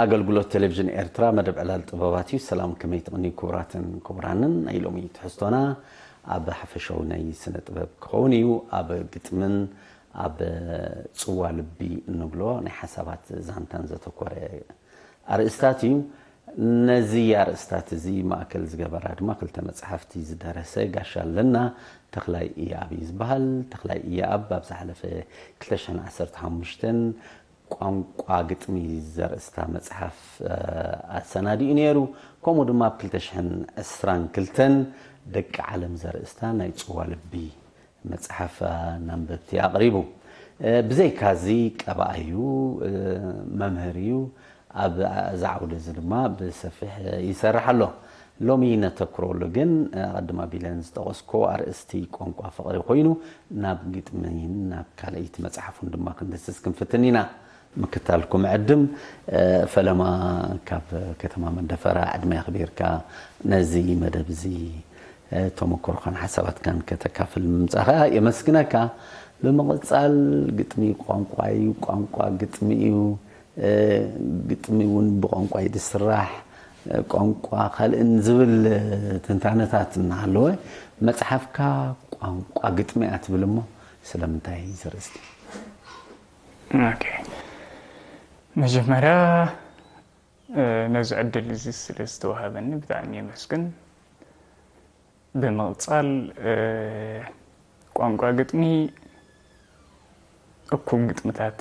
ኣገልግሎት ቴሌቪዥን ኤርትራ መደብ ዕላል ጥበባት እዩ። ሰላም፣ ከመይ ትቕንዩ ክቡራትን ክቡራንን? ናይ ሎሚ ትሕዝቶና ኣብ ሓፈሻዊ ናይ ስነ ጥበብ ክኸውን እዩ። ኣብ ግጥምን ኣብ ጽዋ ልቢ እንብሎ ናይ ሓሳባት ዛንታን ዘተኮረ ኣርእስታት እዩ። ነዚ ኣርእስታት እዚ ማእከል ዝገበራ ድማ ክልተ መጻሕፍቲ ዝደረሰ ጋሻ ኣለና። ተኽላይ ኢያኣብ እዩ ዝበሃል። ተኽላይ ኢያኣብ ኣብ ዝሓለፈ ክልተ ሽሕን ዓሰርተ ሓሙሽተን ቋንቋ ግጥሚ ዘርእስታ መጽሓፍ፣ እ፣ ኣሰናዲኡ ነይሩ። ከምኡ ድማ ኣብ ክልተ ሽሕን ዕስራን ክልተን ደቂ ዓለም ዘርእስታ ናይ ጽዋ ልቢ መጽሓፍ፣ እ፣ ነንበብቲ ኣቕሪቡ። እ፣ ብዘይካዚ ቀባኣይ እዩ፣ እ፣ መምህር እዩ። ኣብ፣ እዛ ዓውዲ እዚ ድማ ብሰፊሕ ይሰርሕ ኣሎ። ሎሚ ነተኩረሉ ግን፣ እ፣ ኣቐድም ኣቢለን ዝጠቐስኮ ኣርእስቲ ቋንቋ ፍቕሪ ኮይኑ፣ ናብ ግጥሚን ናብ ካልኣይቲ መጽሓፉን ድማ ክንድስስ ክንፍትን ኢና። ምክታልኩም ዕድም፣ እ፣ ፈለማ ካብ ከተማ መንደፈራ ዕድመ ኣኽቢርካ ነዚ መደብ እዚ፣ እ፣ ተመክሮኻን ሓሳባትካን ከተካፍል ምምጻእኻ የመስግነካ። ብምቕጻል ግጥሚ ቋንቋ እዩ፣ ቋንቋ ግጥሚ እዩ፣ እ፣ ግጥሚ እውን ብቋንቋ እዩ ዝስራሕ፣ እ፣ ቋንቋ ካልእን ዝብል፣ እ፣ ትንታነታት እናሃለወ መጽሓፍካ ቋንቋ ግጥሚ እያ ትብል እሞ ስለምንታይ እዚ ርእስቲ? ኦኬ። መጀመርያ፣ እ፣ ነዚ ዕድል እዚ ስለ ዝተዋሃበኒ ብጣዕሚ የመስግን። ብምቕጻል፣ እ፣ ቋንቋ ግጥሚ እኩብ ግጥምታት፣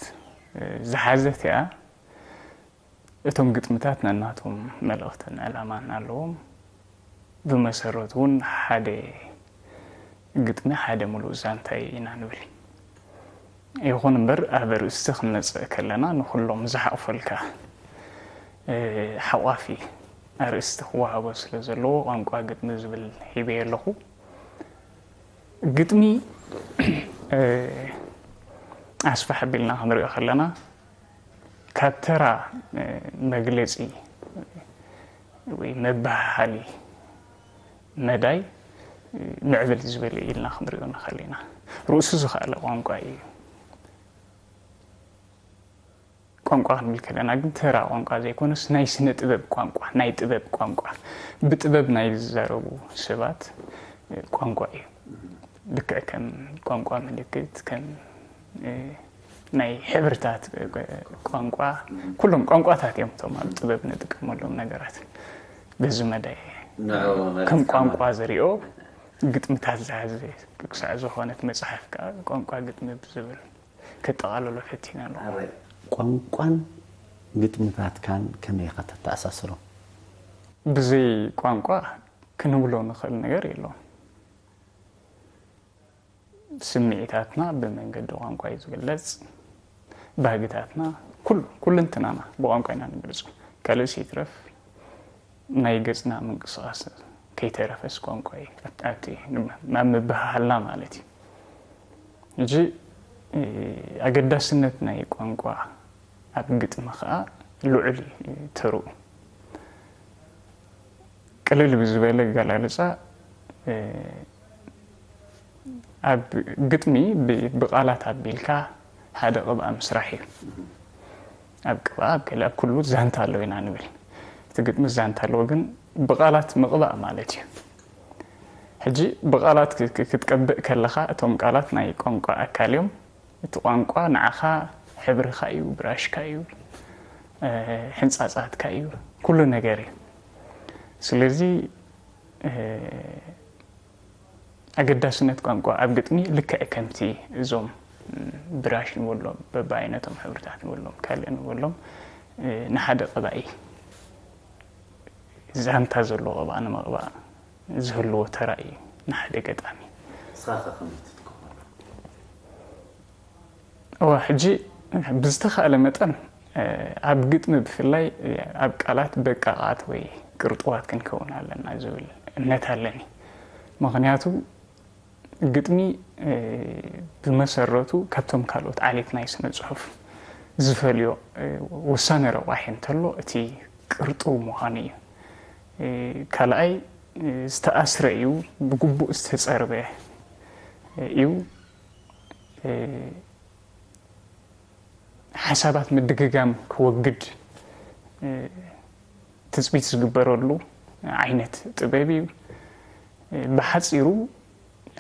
እ፣ ዝሓዘት እያ። እቶም ግጥምታት ነናቶም መልእኽትን ዕላማን ኣለዎም። ብመሰረቱ እውን ሓደ ግጥሚ ሓደ ሙሉእ ዛንታ እዩ ኢና ንብል። ይኹን እምበር ኣብ ኣርእስቲ ክንመጽእ ከለና ንኹሎም ዝሓቑፈልካ፣ እ፣ ሓቋፊ ኣርእስቲ ክወሃቦ ስለ ዘለዎ ቋንቋ ግጥሚ ዝብል ሂበዮ ኣለኹ። ግጥሚ፣ እ፣ ኣስፍሕ ኣቢልና ክንሪኦ ከለና ካብ ተራ፣ እ፣ መግለጺ ወይ መበሃሃሊ መዳይ፣ እ፣ ምዕብል ዝበለ ኢልና ክንሪኦ ንኽእል ኢና። ርእሱ ዝኸኣለ ቋንቋ እዩ። ቋንቋ ክንብል ከለና ግን ተራ ቋንቋ ዘይኮነስ ናይ ስነ ጥበብ ቋንቋ፣ ናይ ጥበብ ቋንቋ፣ ብጥበብ ናይ ዝዛረቡ ሰባት ቋንቋ እዩ። ልክዕ ከም ቋንቋ ምልክት፣ ከም፣ እ፣ ናይ ሕብርታት ቋንቋ፣ ኩሎም ቋንቋታት እዮም እቶም ኣብ ጥበብ ንጥቀመሎም ነገራት። በዚ መዳይ ንዕኡ መሪጽካ ከም ቋንቋ ማለት ዝሪኦ ግጥምታት ዝሓዘ ክሳዕ ዝኾነት መጽሓፍ ከኣ ቋንቋ ግጥሚ ብዝብል ከጠቓልሎ ፈቲነ ኣለኹ። ኣበይ? ቋንቋን ግጥምታትካን ከመይ ኢኻ ተተኣሳስሮ? ብዘይ ቋንቋ ክንብሎ ንኽእል ነገር የለውን። ስምዒታትና ብመንገዲ ቋንቋ እዩ ዝግለጽ። ባህግታትና፣ ኩሉ፣ ኩልንትናና ብቋንቋ ኢና ንገልጾ። ካልእስ ይትረፍ፣ ናይ ገጽና ምንቅስቓስ ከይተረፈስ ቋንቋ እዩ። ኣብቲ፣ ኣብቲ፣ ኣብ ምብህሃልና ማለት እዩ። ሕጂ፣ እ፣ ኣገዳስነት ናይ ቋንቋ ኣብ ግጥሚ ኸኣ ልዑል እዩ ተርኡ። ቅልል ብዝበለ ኣገላልጻ፣ እ፣ ኣብ ግጥሚ ብ-፣ ብቓላት ኣቢልካ ሓደ ቅብኣ ምስራሕ እዩ። ኣብ ቅብኣ፣ ኣብ ገለ፣ ኣብ ኩሉ ዛንታ ኣለዎ ኢና ንብል። እቲ ግጥሚ ዛንታ ኣለዎ፣ ግን ብቓላት ምቕባእ ማለት እዩ። ሕጂ ብቓላት ክ-፣ ክ-፣ ክትቀብእ ከለኻ፣ እቶም ቃላት ናይ ቋንቋ ኣካል እዮም። እቲ ቋንቋ ንዓኻ ሕብርኻ እዩ፣ ብራሽካ እዩ፣ እ፣ ሕንጻጻትካ እዩ፣ ኩሉ ነገር እዩ። ስለዚ፣ እ፣ ኣገዳስነት ቋንቋ ኣብ ግጥሚ ልክዕ ከምቲ እዞም ብራሽ ንበሎም፣ በብዓይነቶም ሕብርታት ንበሎም፣ ካልእ ንበሎም፣ እ፣ ንሓደ ቀባኢ ዛንታ ዘለዎ ቀባእ ንምቕባእ ዝህልዎ ተራ እዩ ንሓደ ገጣሚ። ንስኻ ከ ከመይ ትጥቀመሉ? እወ፣ ሕጂ ብዝተኻእለ መጠን፣ እ፣ ኣብ ግጥሚ ብፍላይ፣ እ፣ ኣብ ቃላት ደቃቓት ወይ ቅርጡዋት ክንከውን ኣለና ዝብል እምነት ኣለኒ። ምኽንያቱ ግጥሚ፣ እ፣ ብመሰረቱ ካብቶም ካልኦት ዓሌት ናይ ስነ ጽሑፍ ዝፈልዮ፣ እ፣ ወሳኒ ረቋሒ እንተሎ እቲ ቅርጡው ምዃኑ እዩ። እ፣ ካልኣይ፣ እ፣ ዝተኣስረ እዩ፣ ብግቡእ ዝተጸርበ እዩ። እ፣ ሓሳባት ምድግጋም ክወግድ ትፅቢት ዝግበረሉ ዓይነት ጥበብ እዩ። ብሓፂሩ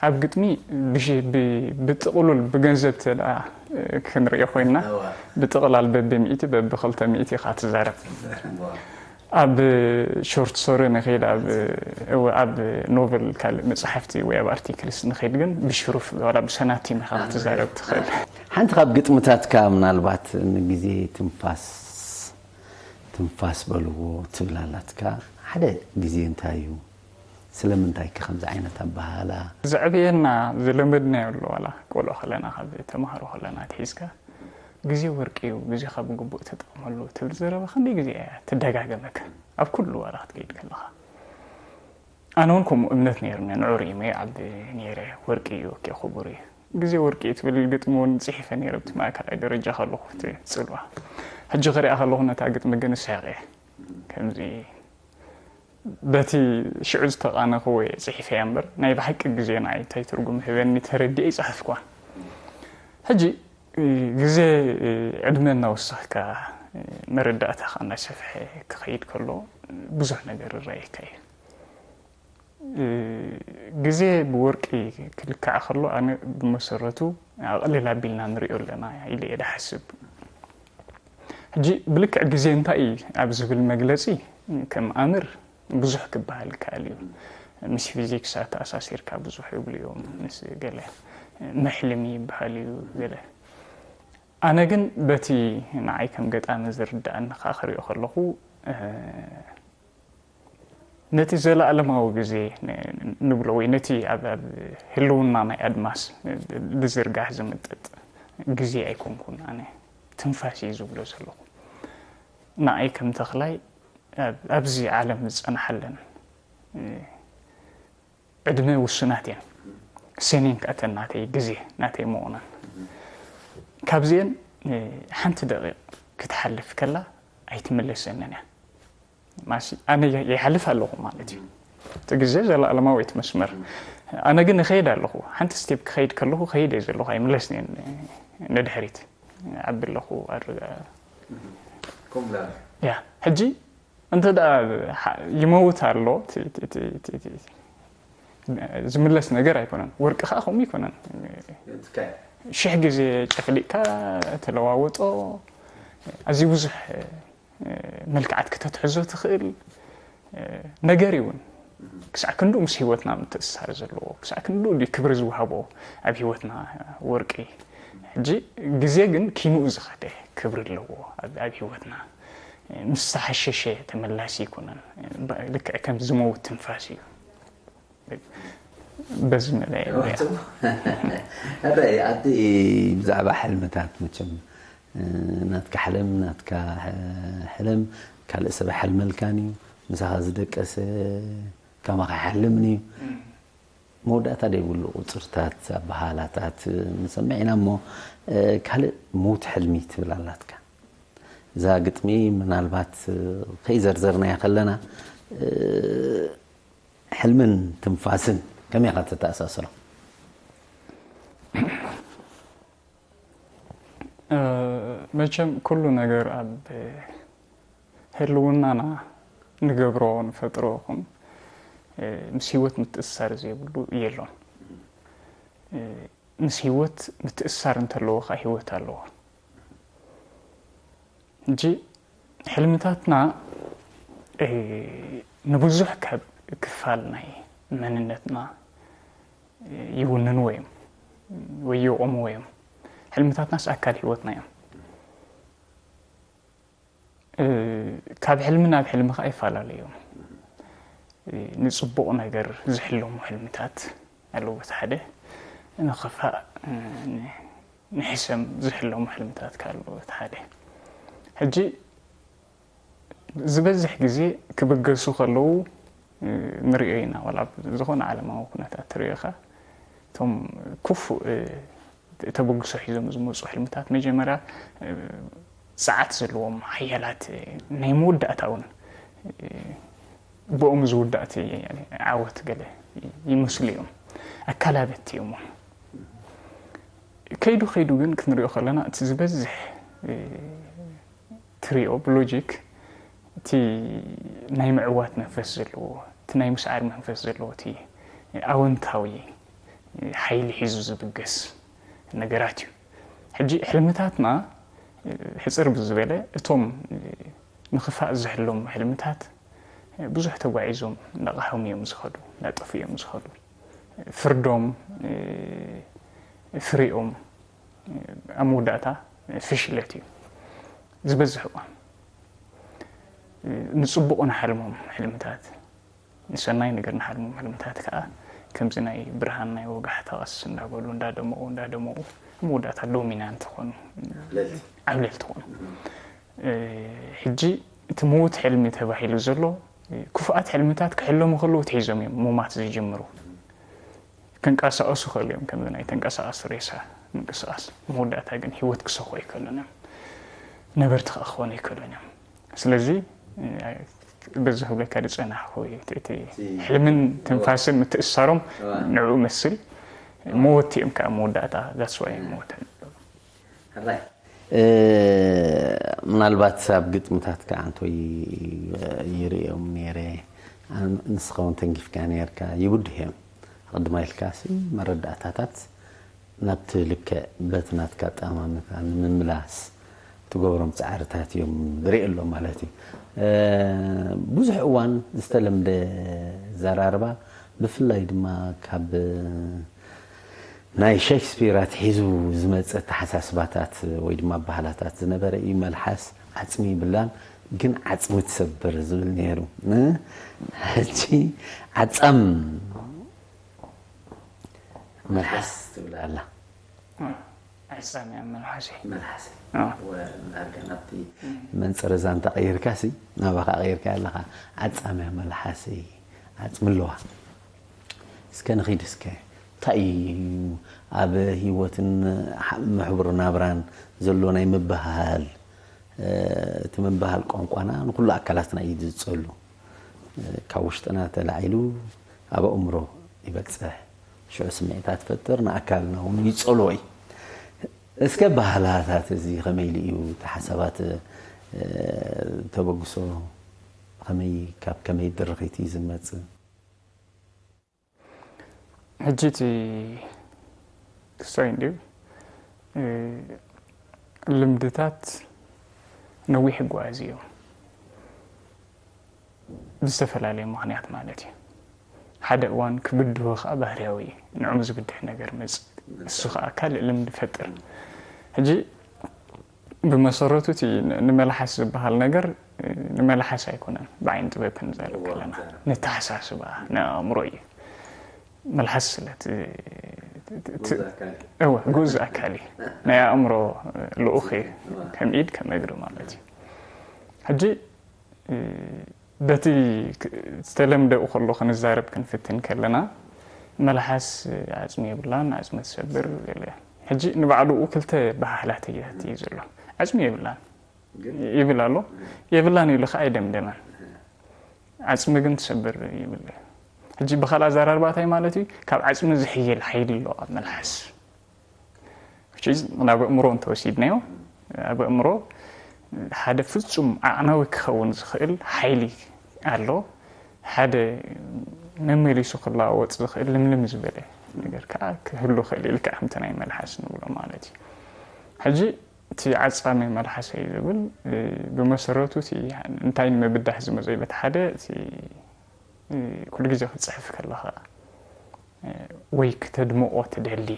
ኣብ ግጥሚ ብሽ- ብ- ብጥቕሉል ብገንዘብ ተደኣ ክንሪኦ ኮይንና፣ ብጥቕላል በቢ ሚእቲ በቢ ክልተ ሚእቲ ኢኻ ትዛረብ። ኣብ ሾርት ስቶሪ ንኸይድ፣ ኣብ እወ፣ ኣብ ኖቨል፣ ካልእ መፅሓፍቲ ወይ ኣብ ኣርቲክልስ ንኸይድ ግን ብሽሩፍ ዋላ ብሰናቲም ኢኻ ክትዛረብ ትኽእል። ሓንቲ ካብ ግጥምታትካ ምናልባት ንግዜ ትንፋስ ትንፋስ በልዎ ትብል ኣላትካ። ሓደ ግዜ እንታይ እዩ? ስለምንታይ ከ ከምዚ ዓይነት ኣበሃህላ? ዘዕብየና ዝለመድናዮ ኣሎ፣ ዋላ ቆልዑ ከለና፣ ካብ ተማሃሮ ከለና ትሒዝካ፣ ግዜ ወርቂ እዩ፣ ግዜኻ ብግቡእ ተጠቕመሉ ትብል ዘረባ ክንደይ ግዜ እያ ትደጋገመካ ኣብ ኩሉ ዋላ ክትከይድ ከለኻ። ኣነ እውን ከምኡ እምነት ነይሩኒ፣ ንዑ ርእየ ይዓቢ ነይረ። ወርቂ እዩ፣ ኦኬ፣ ክቡር እዩ። ግዜ ወርቂ እዩ ትብል ግጥሚ እውን ጽሒፈ ነይረ ኣብቲ ማእከላይ ደረጃ ከለኹ፣ እቲ ጽልዋ። ሕጂ ክሪኣ ከለኹ ነታ ግጥሚ ግን እሳቐ እየ። ከምዚ በቲ ሽዑ ዝተቓነኽዎ እየ ጽሒፈያ እምበር፣ ናይ ብሓቂ ግዜ ንዓይ እንታይ ትርጉም ይህበኒ ተረዲኤ ይጸሓፍኩዋ። ሕጂ ግዜ ዕድመ እናወሰኽካ፣ መረዳእታኻ እናሰፍሐ ክኸይድ ከሎ ብዙሕ ነገር ይረኣየካ እዩ። ግዜ ብወርቂ ክልካዕ ከሎ ኣነ ብመሰረቱ ኣቕልል ኣቢልና ንሪኦ ኣለና ኢለ እየ ድሓስብ። ሕጂ ብልክዕ ግዜ እንታይ እዩ ኣብ ዝብል መግለጺ ከም ኣምር ብዙሕ ክበሃል ይከኣል እዩ። ምስ ፊዚክስ ኣተኣሳሲርካ ብዙሕ ይብሉ እዮም። ምስ ገለ መሕልሚ ይበሃል እዩ ገለ። ኣነ ግን በቲ ንዓይ ከም ገጣሚ ዝርድኣኒ ከኣ ክሪኦ ከለኹ፣ እ፣ ነቲ ዘለኣለማዊ ግዜ ን-፣ ንብሎ ወይ ነቲ ኣብ፣ ኣብ ህልውና ናይ ኣድማስ ብዝርጋሕ ዝምጠጥ ግዜ ኣይኮንኩን ኣነ። ትንፋስ እየ ዝብሎ ዘለኹ። ንዓይ ከም ተኽላይ ኣብ፣ ኣብዚ ዓለም ዝጸናሓለን፣ እ፣ ዕድመ ውሱናት እየን። ሰኔን ከኣ እተን ናተይ ግዜ፣ ናተይ መቑነን። ካብዚአን፣ እ፣ ሓንቲ ደቂቕ ክትሓልፍ ከላ ኣይትምለሰንን እያ። ማሲ፣ ኣነ የ-፣ ይሓልፍ ኣለኹ ማለት እዩ። እቲ ግዜ ዘለኣለማዊት መስመር። ኣነ ግን እኸይድ ኣለኹ። ሓንቲ ስቴፕ ክኸይድ ከለኹ፣ ከይድ እየ ዘለኹ፣ ኣይምለስን እየ ን-፣ ንድሕሪት። ዓቢ ኣለኹ፣ ኣርጋ-፣ ከምኡ ዳ። ያ፣ ሕጂ እንተ ደኣ ሓ-፣ ይመውት ኣሎ፣ እቲ፣ እቲ፣ እቲ፣ እቲ፣ እቲ ዝምለስ ነገር ኣይኮነን። ወርቂ ከኣ ከምኡ ኣይኮነን። ትካይ። ሽሕ ግዜ ጨፍሊቕካ ተለዋውጦ፣ ኣዝዩ ብዙሕ፣ እ፣ መልክዓት ክተትሕዞ ትኽእል፣ እ፣ ነገር እዩ እውን። ክሳዕ ክንድኡ ምስ ህይወትና ምትእስሳር ዘለዎ፣ ክሳዕ ክንድኡ ድዩ ክብሪ ዝወሃቦ ኣብ ህይወትና ወርቂ። ሕጂ ግዜ ግን ኪንኡ ዝኸደ ክብሪ ኣለዎ ኣብ፣ ኣብ ህይወትና። ምስ ተሓሸሸ ተመላሲ ኣይኮነን። ብ-፣ ልክዕ ከም ዝመውት ትንፋስ እዩ። በዚ መዳይ እያ። ሕራይ፣ ኣቲ ብዛዕባ ሕልምታት መቸም፣ እ፣ ናትካ ሕልም፣ ናትካ ሕ-፣ ሕልም፣ ካልእ ሰብ ኣይሓልመልካን እዩ። ምሳኻ ዝደቀሰ ከማኻ ኣይሓልምን እዩ። እም። መወዳእታ ዘይብሉ ቁጽርታት፣ ኣበሃላታት ንሰምዕ ኢና እሞ፣ እ፣ ካልእ ምዉት ሕልሚ ትብል ኣላትካ። እዛ ግጥሚ ምናልባት፣ እ፣ ከይዘርዘርናያ ከለና፣ እ፣ ሕልምን ትንፋስን ከመይ ኢኻ ተተኣሳስሮ? እ፣ መቸም ኩሉ ነገር ኣብ ህልውናና ንገብሮ ንፈጥሮ ይኹን፣ እ፣ ምስ ህይወት ምትእስሳር ዘይብሉ የሎን። እ፣ ምስ ህይወት ምትእስሳር እንተለዎ ኸኣ ህይወት ኣለዎ። ሕጂ ሕልምታትና፣ እ፣ ንብዙሕ ካብ ክፋል ናይ መንነትና፣ እ፣ ይውንንዎ እዮም ወይ የቑምዎ እዮም። ሕልምታትናስ ኣካል ህይወትና እዮም። እ፣ ካብ ሕልሚ ናብ ሕልሚ ኸኣ ይፈላለዩ እዮም። እ፣ ንጽቡቕ ነገር ዝሕለሙ ሕልምታት ኣለዉ፣ በቲ ሓደ። ንኽፋእ፣ እ፣ ን-፣ ንሕሰም ዝሕለሙ ሕልምታት ከኣ ኣለዉ፣ በቲ ሓደ። ሕጂ ዝበዝሕ ግዜ ክብገሱ ከለዉ፣ እ፣ ንርእዮ ኢና። ዋላ ኣብ ዝኾነ ዓለማዊ ኩነታት ትርእዮ ኢኻ። እቶም ክፉእ፣ እ፣ ተበግሶ ሒዞም ዝመጹ ሕልምታት መጀመርያ፣ እ፣ ጸዓት ዘለዎም ሓያላት፣ እ፣ ናይ መወዳእታ እውን፣ እ፣ ብኦም ዝውዳእ እቲ ዓወት ገለ ይመስሉ እዮም። ኣካላበትቲ እዮም እውን። ከይዱ ከይዱ ግን ክንሪኦ ከለና እቲ ዝበዝሕ፣ እ፣ ትሪኦ ብሎጂክ እቲ ናይ ምዕዋት መንፈስ ዘለዎ፣ እቲ ናይ ምስዓር መንፈስ ዘለዎ፣ እቲ ኣወንታዊ ሓይሊ ሒዙ ዝብገስ ነገራት እዩ። ሕጂ ሕልምታትና ሕፅር ብዝበለ እቶም ንኽፋእ ዝሕለሙ ሕልምታት ብዙሕ ተጓዒዞም እንዳቐሃሙ እዮም ዝኸዱ፣ እንዳጠፉ እዮም ዝኸዱ። ፍርዶም፣ ፍሬኦም ኣብ መወዳእታ ፍሽለት እዩ። ዝበዝሕ እዋን ንፅቡቕ ንሓልሞም ሕልምታት፣ ንሰናይ ነገር ንሓልሞም ሕልምታት ከዓ ከምዚ ናይ ብርሃን ናይ ወጋሕታ ቀስ እንዳበሉ እንዳደመቑ እንዳደመቑ ኣብ መወዳእታ ዶሚናንት ኾኑ፣ ዓብለልቲ ኾኑ። ሕጂ እቲ ምዉት ሕልሚ ተባሂሉ ዘሎ ክፉኣት ሕልምታት ክሕለሙ ከለዉ ትሒዞም እዮም ምማት ዝጅምሩ። ክንቀሳቐሱ ከሉ እዮም ከምዚ ናይ ተንቀሳቐስ ሬሳ ምንቅስቃስ። መወዳእታ ግን ህይወት ክሰኹ ኣይከሉን እዮም። ነበርቲ ከዓ ክኾኑ ኣይከሉን እዮም። ስለዚ በዚ ክብለካ ዝፀናሕኩ እዩ። እቲ ሕልምን ትንፋስን ምትእሳሮም ንዕኡ መስል መወቲ እዮም ከዓ መወዳእታ that's why ሞት። ምናልባት ኣብ ግጥምታትካ ኣንቶይ ይርእዮም ነይረ። ንስኻ እውን ተንኪፍካ ነርካ። ይብድህ እዮም። ኣቐድማ ኢልካ ሲ መረዳእታታት ናብቲ ልክዕ በቲ ናትካ ኣጠማምታ ንምምላስ ትገብሮም ፃዕርታት እዮም ዝርኢ ኣሎ ማለት እዩ። ብዙሕ እዋን ዝተለምደ ዘራርባ ብፍላይ ድማ ካብ ናይ ሸክስፒር ኣትሒዙ ዝመፀ ኣተሓሳስባታት ወይ ድማ ኣባህላታት ዝነበረ እዩ። መልሓስ ዓፅሚ ይብላን ግን ዓፅሚ ትሰብር ዝብል ነይሩ። ሕጂ ዓፃም መልሓስ ትብል ኣላ። ዓፃም እያ መልሓሰይ። መልሓሰይ ዳርጋ ናብቲ መንፅር ዛንታ ቀይርካ ሲ ናባኻ ቀይርካ ኣለኻ። ዓፃም እያ መልሓሰይ ዓፅሚ ኣለዋ። እስከ ንኺድ እስከ እንታይ እዩ ኣብ ህይወትን ምሕቡር ናብራን ዘሎ ናይ ምብህሃል? እቲ ምብህሃል ቋንቋና ንኩሉ ኣካላትና እዩ ዝፀሉ። ካብ ውሽጥና ተላዒሉ ኣብ ኣእምሮ ይበፅሕ። ሽዑ ስምዒታት ትፈጥር፣ ንኣካልና እውን ይፀልዎ እዩ። እስከ ባህላታት እዚ ከመይ ኢሉ እዩ እቲ ሓሳባት ተበግሶ ከመይ ካብ ከመይ ድርኺት እዩ ዝመፅእ? ሕጂ እቲ ክሳይ እንድዩ ልምድታት ነዊሕ ይጓዓዝ እዮም ብዝተፈላለየ ምኽንያት ማለት እዩ። ሓደ እዋን ክብድሆ ከዓ ባህርያዊ እዩ። ንዕኡ ዝብድህ ነገር መፅእ እሱ ከዓ ካልእ ልምዲ ፈጥር። ሕጂ ብመሰረቱ እቲ ንመልሓስ ዝበሃል ነገር ንመልሓስ ኣይኮነን። ብዓይኒ ጥበብ ክንዛረብ ከለና ንተሓሳስባ ንኣእምሮ እዩ። መልሓስ ስለ እወ ግኡዝ ኣካል እዩ። ናይ ኣእምሮ ልኡኽ እዩ። ከም ኢድ ከም እግሪ ማለት እዩ። ሕጂ በቲ ዝተለምደኡ ከሎ ክንዛረብ ክንፍትን ከለና መልሓስ ዓፅሚ የብላን፣ ዓፅሚ ትሰብር ገለ። ሕጂ ንባዕሉ ክልተ ባህላት እዩ ዘሎ። ዓፅሚ የብላን ይብል ኣሎ፣ የብላን ኢሉ ከዓ ኣይደምደመን። ዓፅሚ ግን ትሰብር ይብል። ሕጂ ብኻልእ ኣዘራርባ እንታይ ማለት እዩ? ካብ ዓፅሚ ዝሕይል ሓይሊ ኣሎ ኣብ መልሓስ። ናብ ኣእምሮ እንተወሲድናዮ ኣብ ኣእምሮ ሓደ ፍፁም ዓዕናዊ ክኸውን ዝኽእል ሓይሊ ኣሎ። ሓደ መመሊሱ ክለዋወጥ ዝኽእል ልምልም ዝበለ ነገር ከዓ ክህሉ ይኽእል እዩ። ልክዕ ከምቲ ናይ መልሓስ ንብሎ ማለት እዩ። ሕጂ እቲ ዓፃሚ መልሓሰይ ዝብል ብመሰረቱ እቲ እንታይ ንምብዳህ ዝመፀ እዩ? በቲ ሓደ እቲ ኩሉ ግዜ ክትፅሕፍ ከለኻ ወይ ክተድምቆ ትደሊ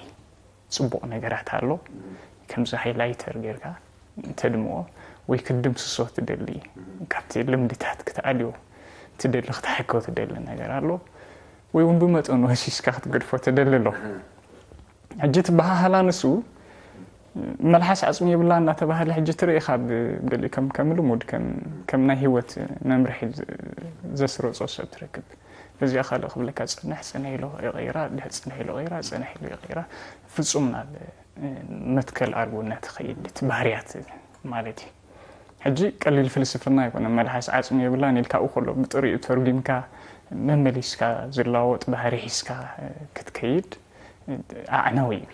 ፅቡቕ ነገራት ኣሎ። ከምዚ ሃይላይተር ጌርካ ተድምቆ ወይ ክትድምስሶ ትደሊ፣ ካብቲ ልምድታት ክትኣልዮ ትደሊ፣ ክትሕኮ ትደሊ ነገር ኣሎ። ወይ እውን ብመጠኑ ወሲስካ ክትገድፎ ትደሊ ኣሎ። ሕጂ እቲ በሃህላ ንሱ መልሓስ ዓፅሚ የብላ እናተባህለ ሕጂ ትርኢ ካብ ገሊኡ ከም ከም ልሙድ ከም ከም ናይ ህይወት መምርሒ ዘስረፆ ሰብ ትረክብ። በዚኣ ካልእ ክብለካ ፅንሕ ፅንሕ ኢሉ ይቕይራ፣ ድሕሪ ፅንሕ ኢሉ ይቕይራ፣ ፅንሕ ኢሉ ይቕይራ። ፍፁም ናብ መትከል ኣርቡነት ይኸይድ እቲ ባህርያት ማለት እዩ። ሕጂ ቀሊል ፍልስፍና ኣይኮነን። መልሓስ ዓፅሚ የብላን ኢልካ ኣብኡ ከሎ ብጥሪኡ ተርጒምካ መመሊስካ ዝለዋወጥ ባህሪ ሒዝካ ክትከይድ ኣዕናዊ እዩ።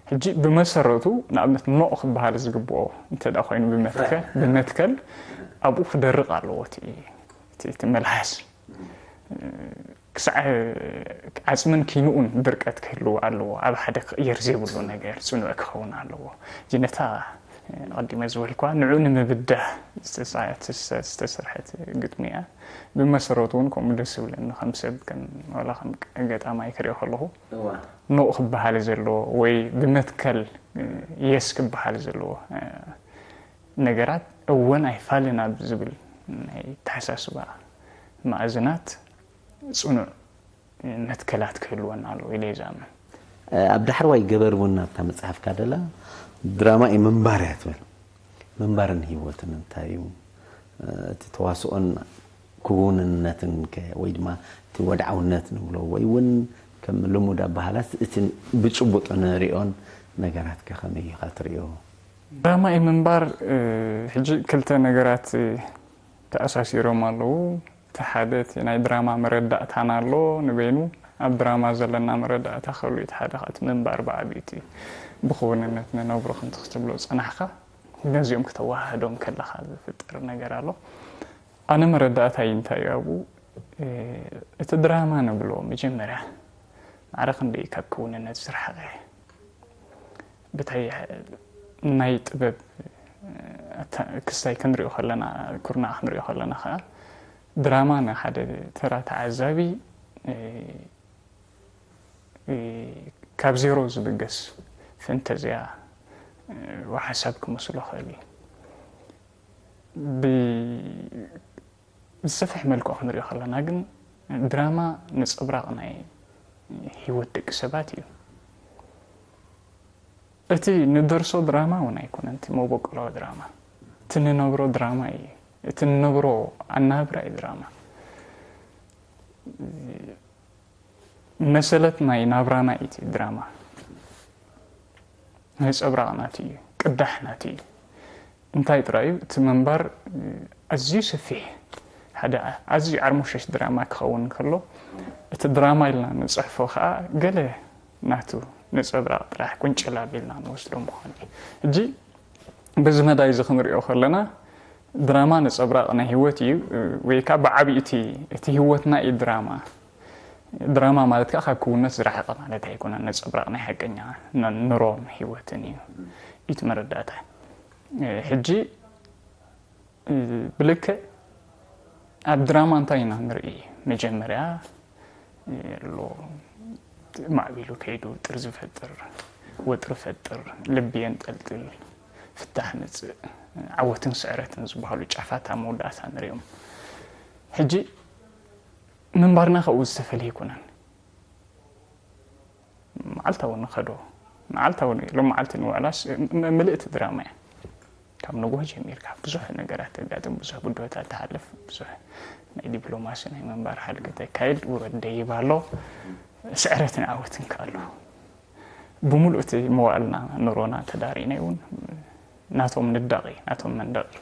ሕጂ ብመሰረቱ ንኣብነት ኖቕ ክበሃል ዝግብኦ እንተ ደኣ ኮይኑ ብመትከል ብመትከል ኣብኡ ክደርቕ ኣለዎ እቲ እቲ እቲ መልሓስ ክሳዕ ዓፅምን ኪንኡን ድርቀት ክህልው ኣለዎ። ኣብ ሓደ ክቕየር ዘይብሉ ነገር ፅኑዕ ክኸውን ኣለዎ። እዚ ነታ ኣቐዲመ ዝበልኳ ንዑ ንምብዳህ ዝተሰርሐት ግጥሚ እያ። ብመሰረቱ እውን ከምኡ ደስ ዝብለኒ ከም ሰብ ዋላ ከም ገጣማይ ክሪኦ ከለኹ ኖቕ ክበሃል ዘለዎ ወይ ብመትከል የስ ክበሃል ዘለዎ ነገራት እወን ኣይፋልን ኣብ ዝብል ናይ ተሓሳስባ መኣዝናት ፅኑዕ መትከላት ክህልወና ኣለዎ ኢለ ይዛምን። ኣብ ዳሕርዋይ ገበር እውን ናብታ መፅሓፍካ ደላ ድራማ እዩ ምንባር እያ ትብል። ምንባርን ህይወትን እንታይ እዩ? እቲ ተዋስኦን ክውንነትን ከ ወይ ድማ እቲ ወድዓውነት ንብሎ ወይ እውን ከም ልሙድ ኣባሃላስ እቲ ብጭቡጥ ንሪኦን ነገራት ከ ከመይ ኢኻ ትሪኦ? ድራማ እዩ ምንባር ሕጂ ክልተ ነገራት ተኣሳሲሮም ኣለዉ። እቲ ሓደ እቲ ናይ ድራማ መረዳእታና ኣሎ ንበይኑ ኣብ ድራማ ዘለና መረዳእታ ከሉ እቲ ሓደ እቲ ምንባር ብዓብዩ እቲ ብክውንነት ንነብሮ ከምቲ ክትብሎ ዝፀናሕካ ነዚኦም ክተወሃህዶም ከለካ ዝፍጠር ነገር ኣሎ። ኣነ መረዳእታይ እንታይ እዩ ኣብኡ እቲ ድራማ ንብሎ መጀመርያ ማዕረ ክንደይ ካብ ክውንነት ዝረሓቐ ብታይ ናይ ጥበብ ክስታይ ክንሪኦ ከለና ኩርናዕ ክንሪኦ ከለና ከዓ ድራማ ንሓደ ተራ ተዓዛቢ ካብ ዜሮ ዝብገስ ፈንተዝያ ሓሳብ ክመስሎ ክእል እዩ። ብዝሰፍሕ መልክዑ ክንሪኦ ከለና ግን ድራማ ነፀብራቕ ናይ ህይወት ደቂ ሰባት እዩ። እቲ ንደርሶ ድራማ እውን ኣይኮነን፣ እቲ መበቆላዊ ድራማ እቲ ንነብሮ ድራማ እዩ። እቲ ንነብሮ ኣናብራ እዩ ድራማ። መሰለት ናይ ናብራና እዩ እቲ ድራማ። ነፀብራቕ ናቱ እዩ፣ ቅዳሕ ናቱ እዩ። እንታይ ጥራይ እዩ እቲ ምንባር ኣዝዩ ሰፊሕ ሓደ ኣዝዩ ዓርሞሸሽ ድራማ ክኸውን ከሎ እቲ ድራማ ኢልና ንፅሕፎ ከዓ ገለ ናቱ ነፀብራቕ ጥራሕ ቁንጭል ኣቢልና ንወስዶ ምዃኑ እዩ። ሕጂ በዚ መዳይ እዚ ክንሪኦ ከለና ድራማ ነፀብራቕ ናይ ህይወት እዩ ወይ ከዓ ብዓብዩ እቲ ህይወትና እዩ ድራማ። ድራማ ማለት ከዓ ካብ ክውነት ዝረሓቐ ማለት ኣይኮነን። ነፀብራቕ ናይ ሓቀኛ ኑሮን ህይወትን እዩ እቲ መረዳእታ። ሕጂ ብልክዕ ኣብ ድራማ እንታይ ኢና ንርኢ? መጀመርያ ኣሎ ማዕቢሉ ከይዱ ጥርዚ ፈጥር፣ ወጥሪ ፈጥር፣ ልቢ የንጠልጥል፣ ፍታሕ ምፅእ፣ ዓወትን ስዕረትን ዝበሃሉ ጫፋት ኣብ መወዳእታ ንሪኦም። ሕጂ ምንባርና ካብኡ ዝተፈለየ ኣይኮነን። መዓልታዊ ንኸዶ መዓልታዊ ሎም መዓልቲ ንውዕላስ ምልእቲ ድራማ እያ። ካብ ንጎሆ ጀሚርካ ብዙሕ ነገራት ተጋጥም፣ ብዙሕ ብድሆታት ትሓልፍ፣ ብዙሕ ናይ ዲፕሎማሲ ናይ ምንባር ሓድጊ ተካይድ፣ ውረድ ደይብ ኣሎ፣ ስዕረትን ዓወትን ከ ኣሎ። ብምሉእ እቲ መዋእልና ኑሮና ተዳሪእና እውን ናቶም ንዳቕ እዩ፣ ናቶም መንደቕ እዩ፣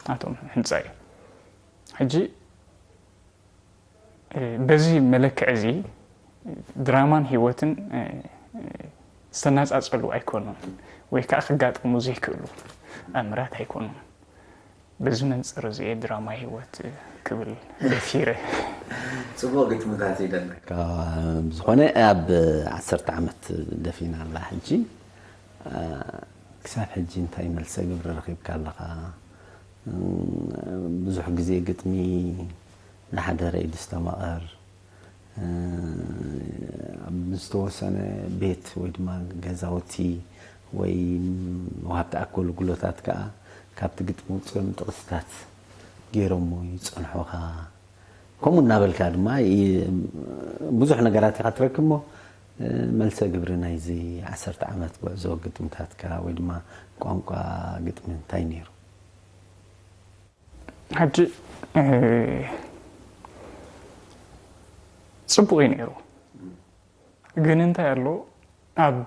ናቶም ሕንፃ እዩ። ሕጂ በዚ መለክዕ እዚ ድራማን ህይወትን ዝተነፃፀሉ ኣይኮኑን ወይ ከዓ ክጋጠሙ ዘይክእሉ ኣምራት ኣይኮኑን። በዚ መንፅር እዚ ድራማ ህይወት ክብል ደፊረ። ፅቡቕ ግጥምታት ይደለ። ዝኾነ ኣብ ዓሰርተ ዓመት ደፊና ኣላ ሕጂ ክሳብ ሕጂ እንታይ መልሰ ግብሪ ረኺብካ ኣለኻ? ብዙሕ ግዜ ግጥሚ ንሓደ ረኢድ ዝተማቐር ኣብ ዝተወሰነ ቤት ወይ ድማ ገዛውቲ ወይ ወሃብቲ ኣገልግሎታት ከዓ ካብቲ ግጥሚ ውፅኦም ጥቕስታት ገይሮሞ ይፀንሑኻ። ከምኡ እናበልካ ድማ ብዙሕ ነገራት ኢኻ ትረክብ እሞ መልሰ ግብሪ ናይዚ ዓሰርተ ዓመት ጉዕዞ ግጥምታትካ ወይ ድማ ቋንቋ ግጥሚ እንታይ ነይሩ? ሕጂ ፅቡቕ እዩ ነይሩ፣ ግን እንታይ ኣሎ ኣብ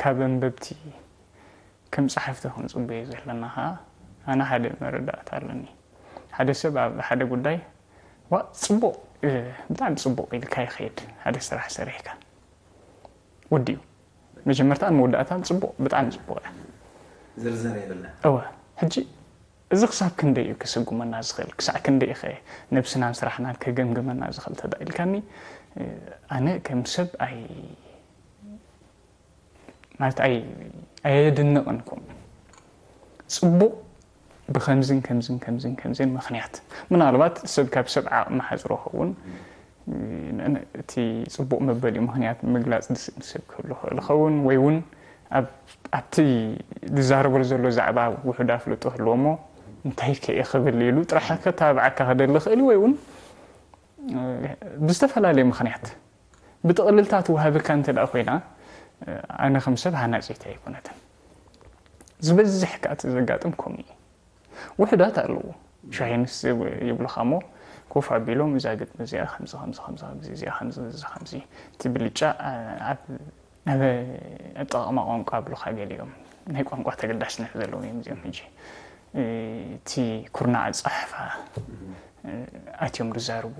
ካብ ኣንበብቲ ከም ፀሓፍቲ ክንፅበዮ ዘለና ከዓ ኣነ ሓደ መረዳእታ ኣለኒ። ሓደ ሰብ ኣብ ሓደ ጉዳይ ዋ ፅቡቕ ብጣዕሚ ፅቡቕ ኢልካ ይኸይድ ሓደ ስራሕ ሰሪሕካ ወዲኡ መጀመርታን መወዳእታን ጽቡቕ፣ ብጣዕሚ ጽቡቕ እያ። ዝርዝር የብላ። እወ፣ ሕጂ እዚ ክሳብ ክንደይ እዩ ከሰጉመና ዝኽእል? ክሳዕ ክንደይ ኸ ነብስናን ስራሕናን ከገምግመና ዝኽእል ተዳኢልካኒ? ኣነ ከም ሰብ ኣይ ማለት ኣይ ኣየድንቕን። ከም ጽቡቕ ብኸምዝን ከምዝን ከምዝን ከምዝን ምኽንያት፣ ምናልባት ሰብ ካብ ሰብ ዓቕሚ ሓፅሮ ኸውን እቲ ጽቡቕ መበሊኡ ምኽንያት ምግላፅ ዝስእን ሰብ ክህሉ ክእል ኸውን፣ ወይ እውን ኣብቲ ዝዛረበሉ ዘሎ ዛዕባ ውሑድ ኣፍልጦ ህልዎ እሞ እንታይ ከየ ክብል ኢሉ ጥራሕ ከተባብዓካ ክደሊ ክእል፣ ወይ እውን ብዝተፈላለየ ምኽንያት ብጥቕልልታ ትወሃበካ እንተ ደኣ ኮይና፣ ኣነ ከም ሰብ ሃናጺት ኣይኮነትን። ዝበዝሕ ከኣ እቲ ዘጋጥም ከምኡ እዩ። ውሑዳት ኣለዉ። ሻሂ ምስ ይብሉኻ እሞ ኮፍ ኣቢሎም እዛ ግጥሚ እዚኣ ከምዚ ከምዚ ከምዚ ከምዚ እዚኣ ከምዚ ከምዚ ከምዚ እቲ ብልጫ ኣብ ኣብ ኣጠቓቕማ ቋንቋ ኣብሉኻ ገሊኦም ናይ ቋንቋ ተገዳስነት ዘለዎም እዮም እዚኦም ሕጂ እቲ ኩርናዕ ኣጻሕፋ ኣትዮም ዝዛርቡ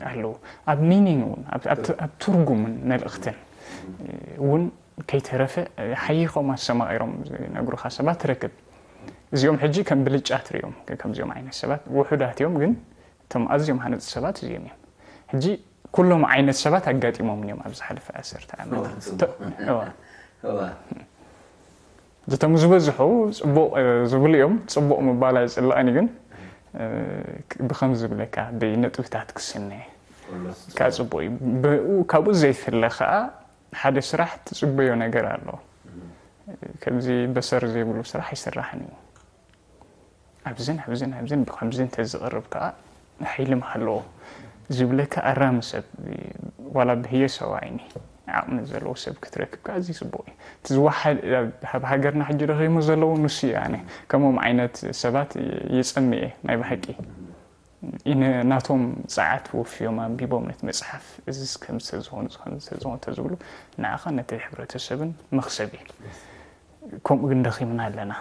ኣለዉ ኣብ ሚኒንግ እውን ኣብ ትርጉምን መልእኽትን እውን ከይተረፈ ሓይኾም ኣሰማቒሮም ዝነግሩኻ ሰባት ትረክብ እዚኦም ሕጂ ከም ብልጫ ትሪኦም ከምዚኦም ዓይነት ሰባት ውሑዳት እዮም ግን እቶም ኣዝዮም ሃነፅቲ ሰባት እዚኦም እዮም ሕጂ ኩሎም ዓይነት ሰባት ኣጋጢሞም እዮም ኣብ ዝሓለፈ ዓሰርተ ዓመታት እቶም ዝበዝሑ ፅቡቕ ዝብሉ እዮም ፅቡቕ ምባል ኣይፅላእን ግን ብከም ዝብለካ ብነጥብታት ክስነ ካ ፅቡቅ እዩ ካብኡ ዘይፍለ ከዓ ሓደ ስራሕ ትፅበዮ ነገር ኣሎ ከምዚ በሰር ዘይብሉ ስራሕ ይስራሕን እዩ ኣብዝን ኣብዝን ኣብዝን ብከምዚ እንተዝቕርብ ከዓ ሓይሊ ምሃለዎ ዝብለካ ኣራሚ ሰብ ዋላ ብህየሰው ዓይኒ ዓቕሚ ዘለዎ ሰብ ክትረክብ ከዓ እዚ ፅቡቅ እዩ እቲ ዝወሓድ ኣብ ሃገርና ሕጂ ረኺሙ ዘለዉ ንሱ እዩ ኣነ ከምኦም ዓይነት ሰባት ይፀምየ ናይ ብሓቂ ናቶም ፀዓት ወፍዮም ኣንቢቦም ነቲ መፅሓፍ እዚስ ከምዚ ተዝኾኑ ዝኾኑ ተዝኾኑ ተዝብሉ ንዓኻ ነቲ ሕብረተሰብን መኽሰብ እዩ ከምኡ ግን ደኺምና ኣለና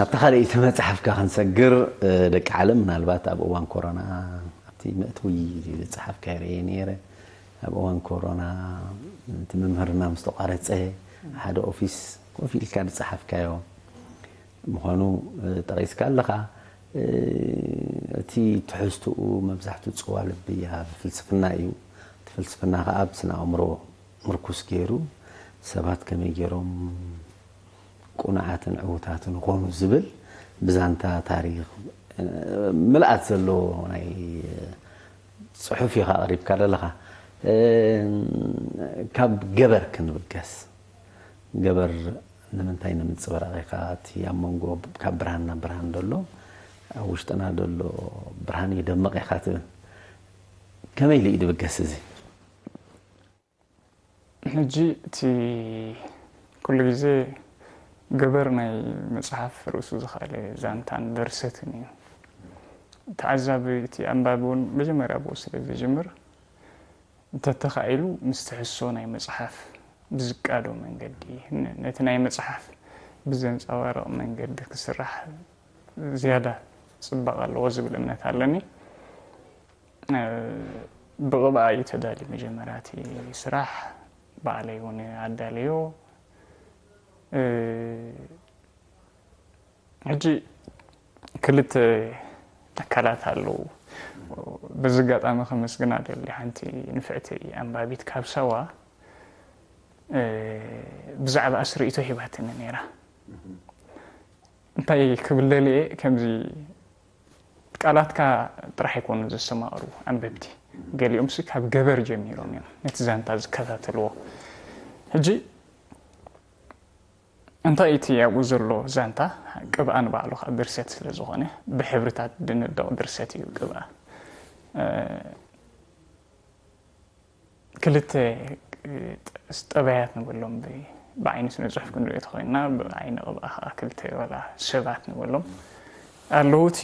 ናብታ ካልኣይቲ መፅሓፍካ ክንሰግር ደቂ ዓለም ምናልባት ኣብ እዋን ኮሮና ኣብቲ መእትዊ ዝፀሓፍካ ይርኤ ነይረ ኣብ እዋን ኮሮና እቲ መምህርና ምስ ተቋረፀ ሓደ ኦፊስ ኮፍ ኢልካ ዝፀሓፍካዮ ምዃኑ ጠቒስካ ኣለኻ እቲ ትሕዝትኡ መብዛሕትኡ ፅዋ ልቢ ይሃብ ፍልስፍና እዩ እቲ ፍልስፍና ከዓ ብስነ ኣእምሮ ምርኩስ ገይሩ ሰባት ከመይ ገይሮም ቁኑዓትን ዕዉታትን ኾኑ ዝብል ብዛንታ ታሪኽ ምልኣት ዘለዎ ናይ ፅሑፍ ኢኻ ኣቕሪብካ ዘለኻ ካብ ገበር ክንብገስ ገበር ንምንታይ ንምንፅብራቕ ኢኻ እቲ ኣብ መንጎ ካብ ብርሃን ናብ ብርሃን ዘሎ ኣብ ውሽጥና ዘሎ ብርሃን ይደምቕ ኢኻ ትብል ከመይ ኢሉ እዩ ድብገስ እዚ ሕጂ እቲ ኩሉ ግዜ ገበር ናይ መፅሓፍ ርእሱ ዝኸኣለ ዛንታን ድርሰትን እዩ ተዓዛቢ እቲ ኣንባቢ እውን መጀመርያ ብኡ ስለ ዝጅምር እንተተኻኢሉ ምስ ትሕዝቶ ናይ መፅሓፍ ብዝቃዶ መንገዲ ነቲ ናይ መፅሓፍ ብዘንፀባርቕ መንገዲ ክስራሕ ዝያዳ ፅባቐ ኣለዎ ዝብል እምነት ኣለኒ ብቕብኣ እዩ ተዳልዩ መጀመርያ እቲ ስራሕ ባዕለይ እውን ኣዳለዮ ሕጂ ክልተ ኣካላት ኣለዉ በዚ ኣጋጣሚ ከመስግና ደሊ ሓንቲ ንፍዕቲ ኣንባቢት ካብ ሳዋ ብዛዕባ ኣስርኢቶ ሂባትኒ ነይራ እንታይ ክብል ደልየ ከምዚ ቃላትካ ጥራሕ ኣይኮኑ ዘስተማቕሩ ኣንበብቲ ገሊኦም ሲ ካብ ገበር ጀሚሮም እዮም ነቲ ዛንታ ዝከታተልዎ ሕጂ እንታይ እቲ ኣብኡ ዘሎ ዛንታ ቅብኣ ንባዕሉ ከዓ ድርሰት ስለ ዝኾነ ብሕብርታት ድንደቕ ድርሰት እዩ ቅብኣ ክልተ ጠበያት ንብሎም ብዓይኒ ስነ ፅሑፍ ክንሪኦ ተኮይንና ብዓይኒ ቅብኣ ከዓ ክልተ ወላ ሰባት ንብሎም ኣለዉ እቲ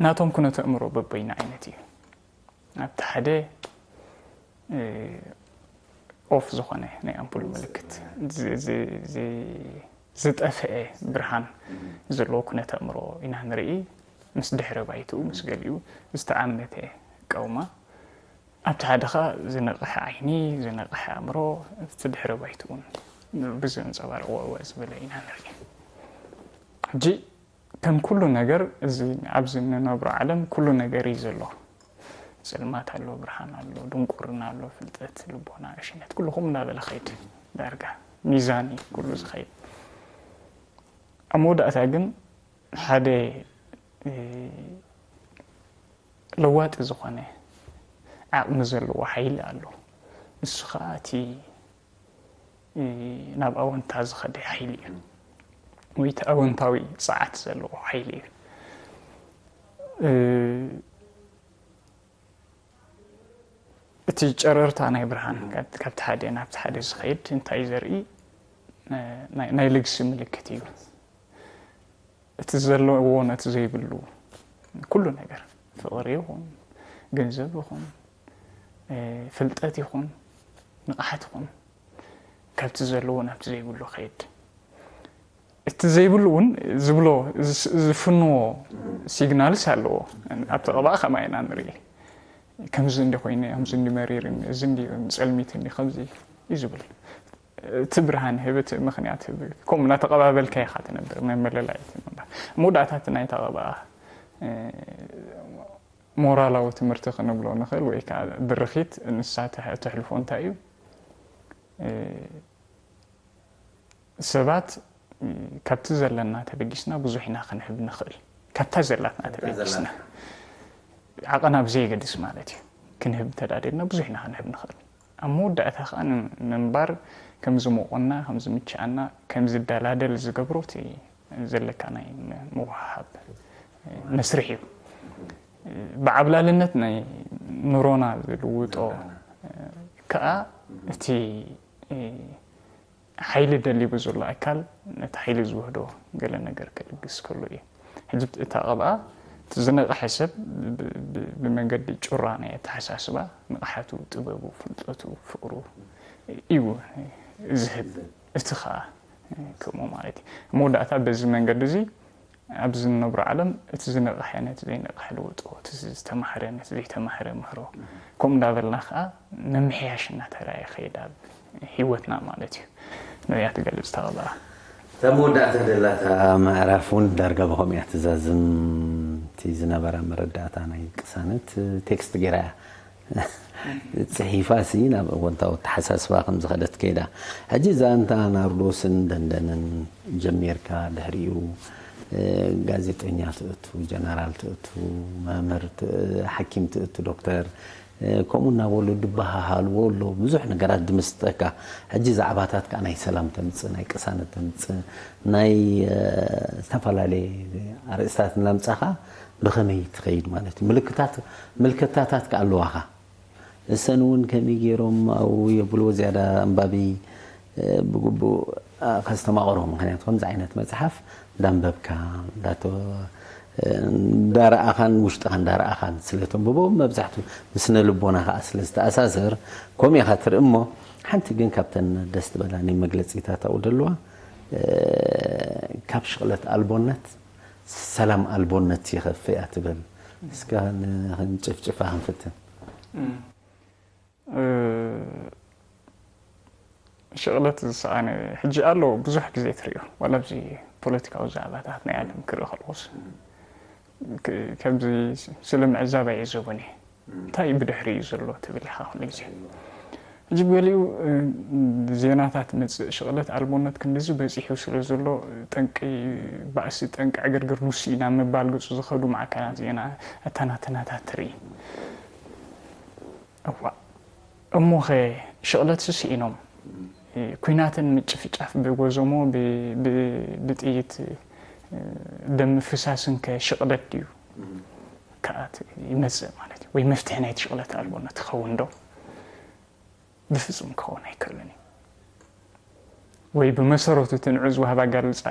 ናቶም ኩነተ እምሮ በበይኑ ዓይነት እዩ ኣብቲ ሓደ ኦፍ ዝኾነ ናይ ኣምፑል ምልክት ዝጠፍአ ብርሃን ዘለዎ ኩነት ኣእምሮ ኢና ንርኢ። ምስ ድሕረ ባይትኡ ምስ ገሊኡ ዝተኣመተ ቀውማ ኣብቲ ሓደ ኸዓ ዝነቕሐ ዓይኒ ዝነቕሐ ኣእምሮ እቲ ድሕረ ባይትኡ እውን ብዘንፀባርቕ ወእወ ዝበለ ኢና ንርኢ። ሕጂ ከም ኩሉ ነገር እዚ ኣብዚ እንነብሮ ዓለም ኩሉ ነገር እዩ ዘሎ። ፅልማት ኣሎ፣ ብርሃን ኣሎ፣ ድንቁርና ኣሎ፣ ፍልጠት፣ ልቦና፣ ዕሽነት ኩሉ ከምኡ እናበለ ኸይድ ዳርጋ ሚዛን እዩ ኩሉ ዝኸይድ። ኣብ መወዳእታ ግን ሓደ ለዋጢ ዝኾነ ዓቕሚ ዘለዎ ሓይሊ ኣሎ። ንሱ ኸዓ እቲ ናብ ኣወንታ ዝኸደ ሓይሊ እዩ፣ ወይ እቲ ኣወንታዊ ጸዓት ዘለዎ ሓይሊ እዩ። እቲ ጨረርታ ናይ ብርሃን ካብቲ ሓደ ናብቲ ሓደ ዝኸይድ እንታይ እዩ ዘርኢ? ናይ ልግሲ ምልክት እዩ። እቲ ዘለዎ ነቲ ዘይብሉ ኩሉ ነገር፣ ፍቕሪ ይኹን፣ ገንዘብ ይኹን፣ ፍልጠት ይኹን፣ ንቕሓት ይኹን፣ ካብቲ ዘለዎ ናብቲ ዘይብሉ ከይድ። እቲ ዘይብሉ እውን ዝብሎ ዝፍንዎ ሲግናልስ ኣለዎ። ኣብቲ ቀባእ ከማ ኢና ንርኢ። ከምዚ እንዲ ኮይነ፣ ከምዚ እንዲ መሪርኒ፣ እዚ እንዲ ጸልሚትኒ፣ ከምዚ እዩ ዝብል። እቲ ብርሃን ህብ፣ እቲ ምኽንያት ህብ፣ ከምኡ እናተቐባበልካ ኢኻ ትነብር። መመለላይት መወዳእታት ናይታ ቀባእ ሞራላዊ ትምህርቲ ክንብሎ ንኽእል ወይ ከዓ ድርኺት ንሳ ተሕልፎ እንታይ እዩ? ሰባት ካብቲ ዘለና ተበጊስና ብዙሕ ኢና ክንህብ ንኽእል። ካብታ ዘላትና ተበጊስና ዓቐና ብዘየገድስ ማለት እዩ። ክንህብ ተዳደልና ብዙሕ ኢና ክንህብ ንኽእል። ኣብ መወዳእታ ከዓ ንምንባር ከም ዝሞቆና ከም ዝምችኣና ከም ዝደላደል ዝገብሮ እቲ ዘለካ ናይ ምውሃሃብ መስርሕ እዩ። ብዓብላልነት ናይ ኑሮና ዝልውጦ ከዓ እቲ ሓይሊ ደሊቡ ዘሎ ኣካል ነቲ ሓይሊ ዝውህዶ ገለ ነገር ክልግስ ከሎ እዩ። ሕጂ እታ ቀብኣ እቲ ዝነቕሐ ሰብ ብመንገዲ ጩራ ናይ ኣተሓሳስባ ንቕሓቱ፣ ጥበቡ፣ ፍልጠቱ፣ ፍቕሩ እዩ ዝህብ። እቲ ኸኣ ከምኡ ማለት እዩ። መወዳእታ በዚ መንገዲ እዚ ኣብዚ ንነብሮ ዓለም እቲ ዝነቕሐ ነቲ ዘይነቕሐ ልውጦ፣ እቲ ዝተማህረ ነቲ ዘይተማህረ ምህሮ፣ ከምኡ እንዳበልና ከዓ ምምሕያሽ እናተራእየ ይኸይድ ኣብ ህይወትና ማለት እዩ። ንሪኣ ትገልጽ ተቐበኣ። እታ መወዳእታ ደላታ ምዕራፍ እውን ዳርጋ ብኸምኡ እያ ትዛዝም። እቲ ዝነበራ መረዳእታ ናይ ቅሳነት ቴክስት ገይራ እያ። ጽሒፋ ሲ ናብ እወንታዊ ኣተሓሳስባ ከም ዝኸደት ከይዳ። ሕጂ እዛ እንታ ናርዶስን ደንደንን ጀሚርካ ድሕሪኡ ጋዜጠኛ ትእቱ፣ ጀነራል ትእቱ፣ መምህር፣ ሓኪም ትእቱ፣ ዶክተር ከምኡ እናበሉ ድበሃሃልዎ ኣሎ። ብዙሕ ነገራት ድምስጠካ። ሕጂ ዛዕባታት ከዓ ናይ ሰላም ተምፅእ፣ ናይ ቅሳነት ተምፅእ፣ ናይ ዝተፈላለየ ኣርእስታት እናምፃኻ ብኸመይ ትኸይድ ማለት እዩ። ምልክታት፣ ምልክታታት ከዓ ኣለዋኻ። እሰን እውን ከመይ ገይሮም ኣብኡ የብልዎ ዝያዳ ኣንባቢ ብግቡእ ከስተማቕሮ። ምክንያቱ ከምዚ ዓይነት መፅሓፍ እንዳንበብካ እንዳረኣኻን ውሽጥኻ እንዳረኣኻን ስለ ተንብቦ መብዛሕቱ ምስነ ልቦና ከዓ ስለ ዝተኣሳሰር ከምኡ ኢኻ ትርኢ። እሞ ሓንቲ ግን ካብተን ደስ ትበላኒ መግለፂታት ኣብኡ ደለዋ፣ ካብ ሽቕለት ኣልቦነት ሰላም ኣልቦነት ይኸፍእ እያ ትብል። እስከ ክንጭፍጭፋ ክንፍትን። ሽቕለት ዝሰኣነ ሕጂ ኣሎ። ብዙሕ ግዜ ትሪኦ፣ ዋላ ኣብዚ ፖለቲካዊ ዛዕባታት ናይ ዓለም ክርኢ ከለኹስ ከምዚ ስለ ምዕዛብ ኣይዕዘቦን እየ። እንታይ እዩ ብድሕሪ እዩ ዘሎ ትብል ኢኻ ኩሉ ግዜ። ሕጂ ብገሊኡ ዜናታት መፅእ ሽቕለት ኣልቦነት ክንድዚ በፂሑ ስለ ዘሎ ጠንቂ ባእሲ፣ ጠንቂ ዕግርግር ንሱ እዩ ናብ ምባል ገፁ ዝኸዱ ማዕከናት ዜና ኣተናተናታት ትርኢ። እዋ እሞኸ ሽቕለት ስኢኖም? ኲናትን ምጭፍጫፍ ብጎዞሞ ብጥይት ደም ምፍሳስን ከ ሽቕለት ድዩ? ከኣ ይመጽእ ማለት እዩ። ወይ መፍትሒ ናይቲ ሽቕለት ኣልቦነት ትኸውን ዶ? ብፍጹም ክኸውን ኣይክእልን እዩ። ወይ ብመሰረቱ እቲ ንዑ ዝወሃብ ኣጋልጻ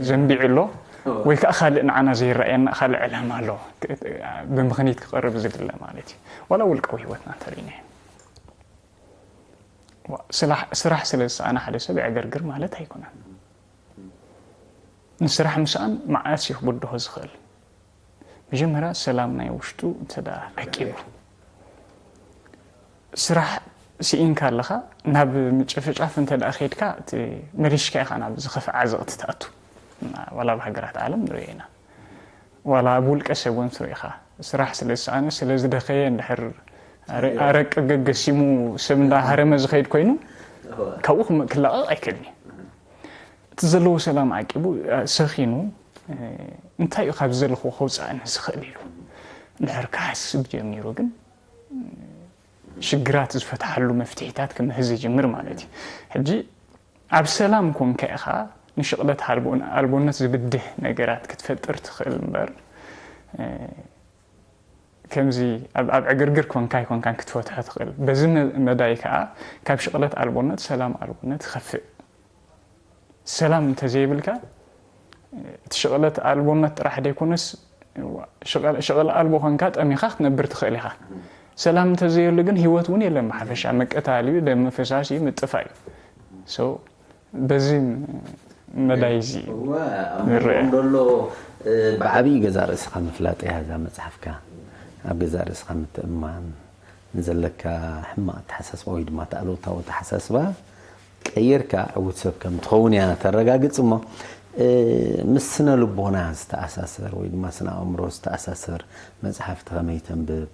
ዘንቢዑ ኣሎ ወይ ከዓ ካልእ ንዓና ዘይረኣየና ካልእ ዕላማ ኣሎ ብምኽኒት ክቐርብ ዝድለ ማለት እዩ። ዋላ ውልቃዊ ህይወትና እንተሪእና ስራሕ ስለ ዝሰኣነ ሓደ ሰብ የዕገርግር ማለት ኣይኮነን። ንስራሕ ምስኣን መዓስ እዩ ክብድሆ ዝኽእል? መጀመርያ ሰላም ናይ ውሽጡ እንተ ዓቂቡ፣ ስራሕ ስኢንካ ኣለኻ ናብ ምጭፍጫፍ እንተ ከድካ መሊሽካ ኢኻ ናብ ዝኸፍዓ ዘቕቲ ትኣቱ። ዋላ ኣብ ሃገራት ዓለም ንሪኦ ኢና። ዋላ ኣብ ውልቀ ሰብ እውን ትሪኢኻ ስራሕ ስለ ዝሰኣነ ስለ ዝደኸየ እንድሕር ኣረቂ ገገሲሙ ሰብ እንዳሃረመ ዝኸይድ ኮይኑ ካብኡ ክላቐቕ ኣይክእልን እዩ። እቲ ዘለዎ ሰላም ዓቂቡ ሰኺኑ እንታይ እዩ ካብ ዘለኹ ከውፅኣኒ ዝኽእል ኢሉ እንድሕር ክሓስብ ጀሚሩ ግን ሽግራት ዝፈትሓሉ መፍትሒታት ክምህዝ ይጅምር ማለት እዩ። ሕጂ ኣብ ሰላም ኮንካ ኢኻ ንሽቕለት ኣልቦነት ዝብድህ ነገራት ክትፈጥር ትኽእል እምበር ከምዚ ኣብ ዕግርግር ኮንካ ኣይኮንካን ክትፈትሖ ትኽእል። በዚ መዳይ ከዓ ካብ ሽቕለት ኣልቦነት ሰላም ኣልቦነት ይኸፍእ። ሰላም እንተዘይብልካ እቲ ሽቕለት ኣልቦነት ጥራሕ ደይኮነስ ሽቕል ኣልቦ ኮንካ ጠሚኻ ክትነብር ትኽእል ኢኻ። ሰላም እንተዘየሉ ግን ህይወት እውን የለን። ብሓፈሻ መቀታል እዩ፣ ደም ፈሳሲ እዩ፣ ምጥፋእ እዩ። በዚ መዳይ እዚ ንረአ ደሎ ብዓብዪ ገዛ ርእስኻ ምፍላጥ እያ እዛ መፅሓፍካ። ኣብ ገዛ ርእስኻ ምትእማን፣ ንዘለካ ሕማቕ ኣተሓሳስባ ወይ ድማ ኣሉታዊ ኣተሓሳስባ ቀይርካ ዕዉት ሰብ ከም ትኸውን እያ ተረጋግጽ። እሞ ምስ ስነ ልቦና ዝተኣሳሰር ወይ ድማ ስነ ኣእምሮ ዝተኣሳሰር መጽሓፍቲ ከመይ ተንብብ?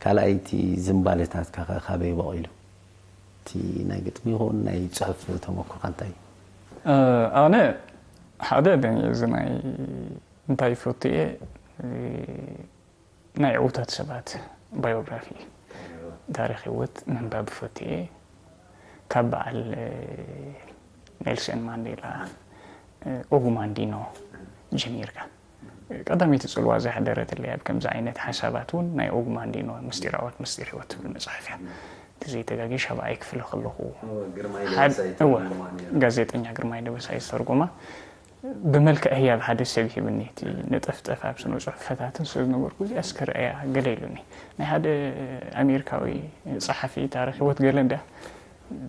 ካልኣይቲ ዝንባሌታትካ ከ ካበይ በቒሉ? እቲ ናይ ግጥሚ ይኹን ናይ ጽሑፍ ተመኩሮኻ እንታይ እዩ? ኣነ ሓደ እዚ ናይ እንታይ ይፈቱ እየ ናይ ዕዉታት ሰባት ባዮግራፊ ታሪክ ህይወት ምንባብ ይፈቱ እየ። ካብ በዓል ኔልሰን ማንዴላ ኦጉማንዲኖ ጀሚርካ ቀዳመይቲ ፅልዋ ዘሕደረትለይ ኣብ ከምዚ ዓይነት ሓሳባት እውን ናይ ኦጉማንዲኖ ምስጢራዎት ምስጢር ህይወት ትብል መፅሓፍ እያ። እንተዘይተጋጊ ሻብዓይ ክፍሊ ከለኹ ጋዜጠኛ ግርማይ ደበሳይ ዝተርጎማ ብመልክዕ ህያብ ሓደ ሰብ ይህብኒ እቲ ንጥፍጠፍ ኣብ ስነ ፅሑፍ ፈታትን ስለ ዝነበርኩ እዚኣስ ክርእያ ገለ ኢሉኒ ናይ ሓደ ኣሜሪካዊ ፀሓፊ ታሪክ ህይወት ገለ እንድያ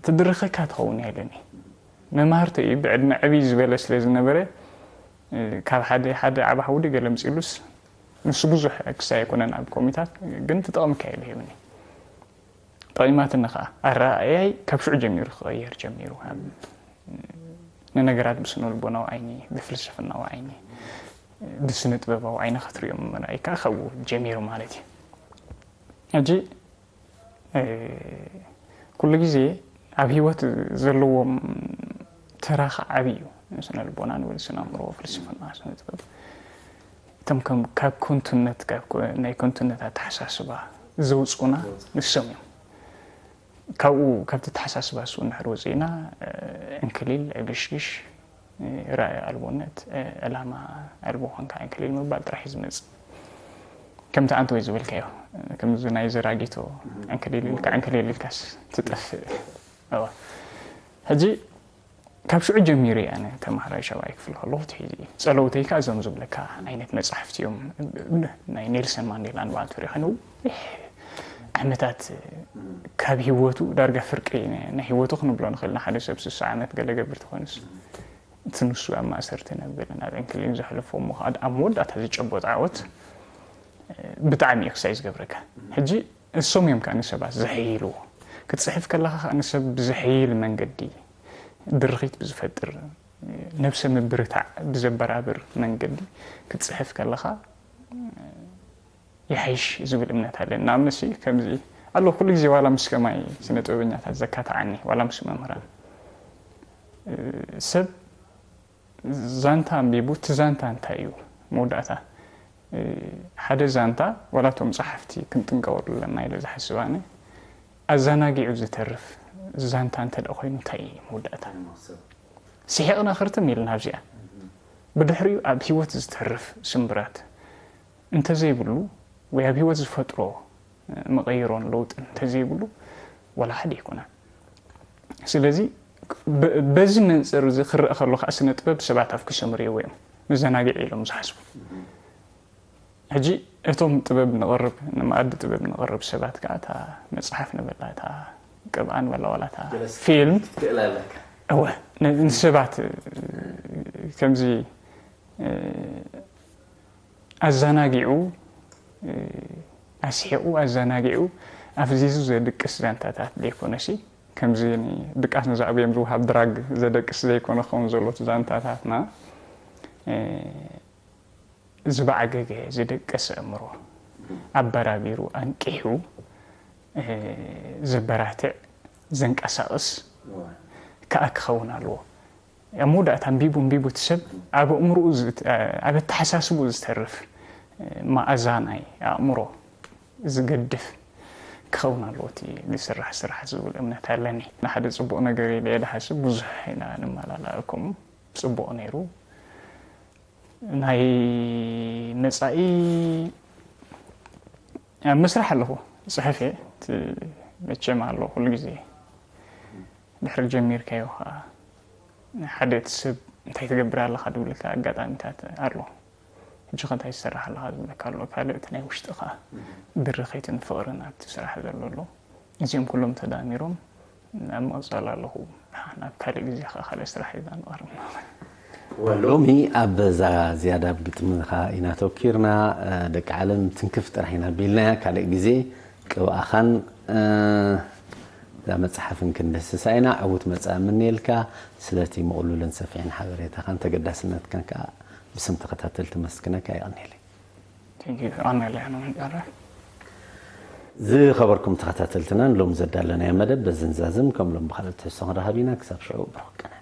ትድርኸካ ትኸውን እያ ኢሉኒ። መማህርተ እዩ ብዕድመ ዕብይ ዝበለ ስለ ዝነበረ ካብ ሓደ ሓደ ዓብ ሓውዲ ገለ ምፅሉስ ንሱ ብዙሕ ክሳይ ኣይኮነን ኣብ ኮሚታት ግን ትጠቕምካ ኢሉ ሂብኒ። ጠቒማትኒ ከዓ ኣረኣእያይ ካብ ሽዑ ጀሚሩ ክቐየር ጀሚሩ ንነገራት ብስነ ልቦናዊ ዓይኒ ብፍልስፍናዊ ዓይኒ ብስነ ጥበባዊ ዓይኒ ክትሪኦም ምርኣይ ከዓ ካብኡ ጀሚሩ ማለት እዩ። ሕጂ ኩሉ ግዜ ኣብ ህይወት ዘለዎም ተራ ከዓ ዓብዪ እዩ። ስነ ልቦና ንብል ስነ ኣእምሮ ፍልስፍና ስነ ጥበብ እቶም ከም ካብ ከንቱነት ካብ ናይ ከንቱነት ኣተሓሳስባ ዘውፅኡና ንሶም እዮም። ካብኡ ካብቲ ኣተሓሳስባ እሱ እንድሕር ወፂእና ዕንክሊል ዕግሽግሽ ራእይ ኣልቦነት ዕላማ ኣልቦ ኮንካ ዕንክሊል ምባል ጥራሕ እዩ ዝመፅእ። ከምቲ ኣንተ ወይ ዝበልካዮ ከምዚ ናይ ዘራጊቶ ዕንክሊል ኢልካ ዕንክሊል ኢልካስ ትጠፍእ። ሕጂ ካብ ሽዑ ጀሚሩ እየ ኣነ ተማሃራይ ሻብዓይ ክፍሊ ከለኹ ትሒዙ እዩ ፀለውተይ ከዓ እዞም ዝብለካ ዓይነት መፅሓፍቲ እዮም። ናይ ኔልሰን ማንዴላ ንባዕሉ ተሪኻ ነዊሕ ዓመታት ካብ ህይወቱ ዳርጋ ፍርቂ ናይ ህይወቱ ክንብሎ ንኽእል ንሓደ ሰብ ስሳ ዓመት ገለ ገብር ትኾንስ እቲ ንሱ ኣብ ማእሰርቲ ነብልን ኣብ ዕንክሊልን ዘሕለፎ እሞ ከዓ ኣብ መወዳእታ ዝጨበጥ ዓወት ብጣዕሚ እዩ ክሳይ ዝገብረካ። ሕጂ እሶም እዮም ከዓ ንሰባት ዘሕይልዎ። ክትፅሕፍ ከለኻ ከዓ ንሰብ ብዘሕይል መንገዲ ድርኺት ብዝፈጥር ነብሰ ምብርታዕ ብዘበራብር መንገዲ ክትፅሕፍ ከለኻ ይሓይሽ ዝብል እምነት ኣለኒ። ንኣብነት ከምዚ ኣሎ ኩሉ ግዜ ዋላ ምስ ከማይ ስነ ጥበበኛታት ዘካትዓኒ ዋላ ምስ መምህራን ሰብ ዛንታ ኣንቢቡ እቲ ዛንታ እንታይ እዩ መወዳእታ ሓደ ዛንታ ዋላ እቶም ፀሓፍቲ ክንጥንቀቐሉ ኣለና ኢለ ዝሓስብ ኣነ ኣዘናጊዑ ዝተርፍ ዛንታ እንተ ኮይኑ እንታይ እዩ መወዳእታ ስሒቕና ክርትም ኢልና ኣብዚኣ ብድሕሪኡ ኣብ ህይወት ዝተርፍ ስምብራት እንተዘይብሉ ወይ ኣብ ህይወት ዝፈጥሮ መቐይሮን ለውጥን እንተዘይብሉ ዋላ ሓደ ኣይኮነን። ስለዚ በዚ መንፅር እዚ ክረአ ከሎ ከዓ ስነ ጥበብ ሰባት ኣብ ክሰምርዎ እዮም መዘናግዒ ኢሎም ዝሓስቡ። ሕጂ እቶም ጥበብ ንቕርብ ንመኣዲ ጥበብ ንቕርብ ሰባት ከዓ እታ መፅሓፍ ንበላ እታ ቅብኣ ንበላ ዋላ እታ ፊልም እወ ንሰባት ከምዚ ኣዘናጊዑ ኣስሒቑ ኣዘናጊዑ ኣፍዚዙ ዘድቅስ ዛንታታት ዘይኮነሲ ከምዚ ድቃስ ንዛዕብኦም ዝውሃብ ድራግ ዘደቅስ ዘይኮነ ክኸውን ዘሎ እቲ ዛንታታትና ዝበዓገገ ዝደቀሰ ኣእምሮ ኣበራቢሩ ኣንቂሑ ዘበራትዕ ዘንቀሳቕስ ከዓ ክኸውን ኣለዎ። ኣብ መወዳእታ ኣንቢቡ ኣንቢቡ እቲ ሰብ ኣብ ኣእምርኡ ኣብ ኣተሓሳስብኡ ዝተርፍ መኣዛ ናይ ኣእምሮ ዝገድፍ ክኸውን ኣለዎ እቲ ዝስራሕ ስራሕ ዝብል እምነት ኣለኒ። ንሓደ ፅቡቕ ነገር ኢለ እየ ዝሓስብ ብዙሕ ኢና ንመላላእ ከምኡ ፅቡቕ ነይሩ ናይ መፃኢ ኣብ ምስራሕ ኣለኹ ፅሕፍ እየ መቸም ኣሎ ኩሉ ግዜ ድሕሪ ጀሚርካዮ ከዓ ሓደ እቲ ሰብ እንታይ ትገብር ኣለካ ዝብልካ ኣጋጣሚታት ኣሎ ሕጂ ከ እንታይ ትሰርሕ ኣለካ ዝብለካ ኣሎ ካልእ እቲ ናይ ውሽጢ ከዓ ብርኸይትን ፍቕርን ኣብቲ ስራሕ ዘሎ ኣሎ እዚኦም ኩሎም ተዳሚሮም ኣብ ምቕፃል ኣለኹ ናብ ካልእ ግዜ ከዓ ካልእ ስራሕ ሒዛ ንቐርብ ሎሚ ኣብ ዛ ዝያዳ ኣብ ግጥምኻ ኢና ተወኪርና ደቂ ዓለም ትንክፍ ጥራሕ ኢና ቢልናያ ካልእ ግዜ ቅብኣኻን እዛ መፅሓፍን ክንድህስሳ ኢና ዕውት መፃኢ ምንየልካ ስለቲ ምቕሉልን ሰፊሕን ሓበሬታኻን ተገዳስነትካን ከዓ ብስም ተኸታተልቲ መስክነካ የቐንየለይ ኣነ ለያና መንጫረ ዝኸበርኩም ተኸታተልትና ንሎም ዘዳለናዮ መደብ በዝንዛዝም ከም ሎም ብካልእ ትሕዝቶ ክንረኸብ ኢና ክሳብ ሽዑ ብሩክ ቀነ